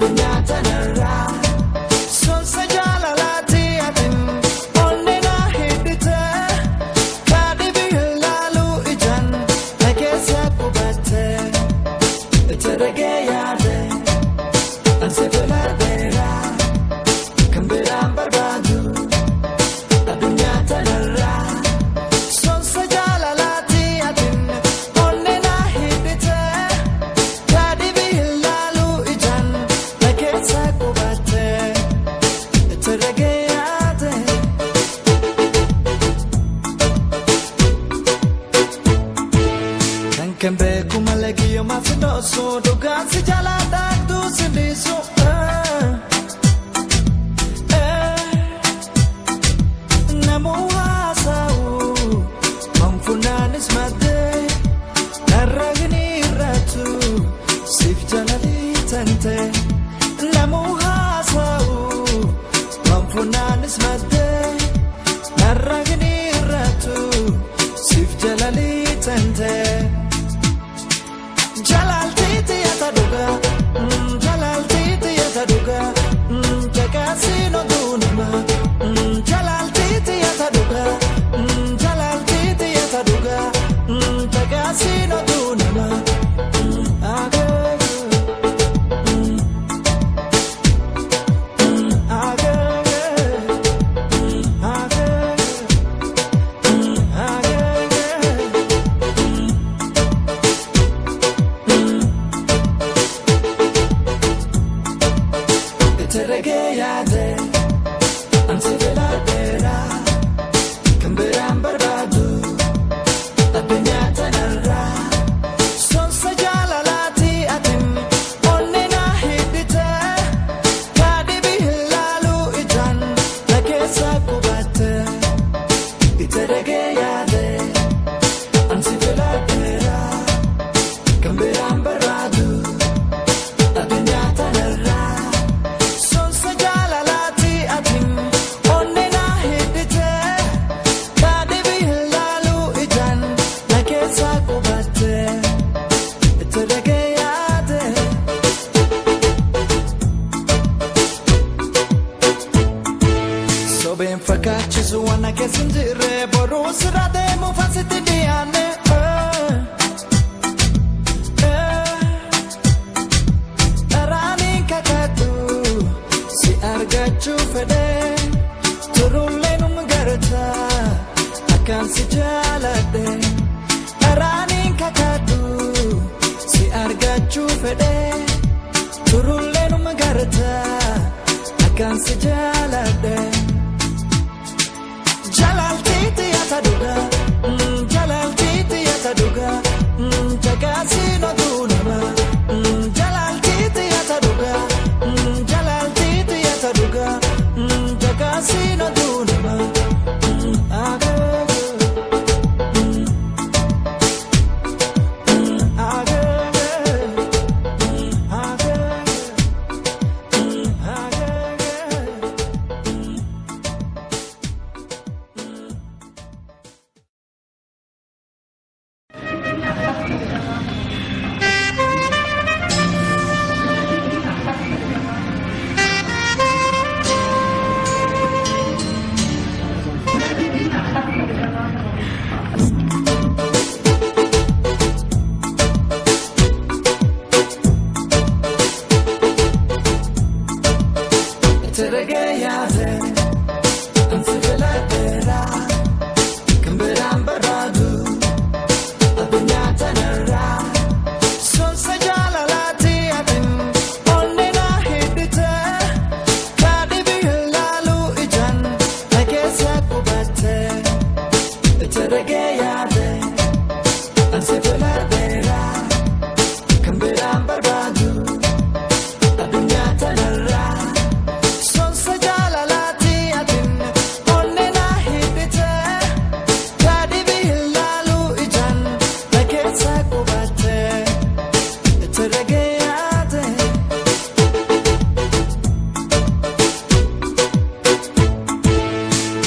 Addunyaa tanarraa. Sonsa jaalalaati atin onnee na hidhite. Kaadhibii ilaaluu ijaan na keessa qubatte. Itti dhagee yaade ansi filadheera. Kan biraan barbaadu addunyaa tanarraa. Sonsa jaalalaati atin onnee na hidhite. Kaadhibii ilaaluu ijaan na keessa qubatte. Itti dhagee yaade. Kan kan beeku malee kiyyoomaa si dhoosu dhugaan si jalaa dhaagduu si dhiisu. Namuu haasa'u manfunaanis maddee narra hin irraatu siif jalalii tante. Namuu haasa'u manfunaanis maddee narra hin irraatu siif jalalii tante. Jalaaltiiti yaata dhugaa, jalaaltiiti yaata dhugaa, jagaasiin oduu namaa. Jalaaltiiti yaata dhugaa, jalaaltiiti yaata dhugaa, jagaasiin oduu namaa. Itti dhagee yaade ansi filadheera. Kan biraan barbaadu addunyaa tanarraa. Sonsa jaalalaati atin onnee na hidhite. Kaadhibii ilaaluu ijaan na keessa qubatte. Itti dhagee yaade ansi filadheera. Kan biraan barbaadu addunyaa tanarraa. Sonsa jaalalaati atin onnee na hidhite. Kaadhibii ilaaluu ijaan na keessa qubatte. Itti dhagee yaade. Sobeen fakkaachisu waan keessa hin jirre boruu sirra deemuuf asitti dhiyaanne. Dharaan kakadhu si argachuu fedhe turullee nu garta akkaan si jaaladhe. Dharaan kakadhu si argachuu fedhe turullee nu garta akkaan si jaaladhe. Jalaaltiiti yaata dhugaa, jalaaltiiti yaata dhugaa, jagaasiin oduu namaa. Jalaaltiiti yaata dhugaa, jalaaltiiti yaata dhugaa, jagaasiin oduu namaa. Itti dhagee yaade ansi filadheera. Kan biraan barbaadu addunyaa tanarraa. Sonsa jaalalaati atin onnee na hidhite. Kaadhibii ilaaluu ijaan na keessa qubatte. Itti dhagee yaade ansi filadheera. Kan biraan barbaadu addunyaa tanarraa. Sonsa jaalalaati atin onnee na hidhite. Kaadhibii ilaaluu ijaan na keessa qubatte. Itti dhagee yaade.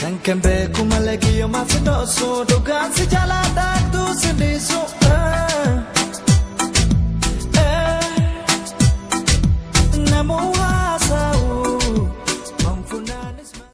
Kan kan beeku malee kiyyoomaa si dhoosu dhugaan si jalaa dhaagduu si dhiisu.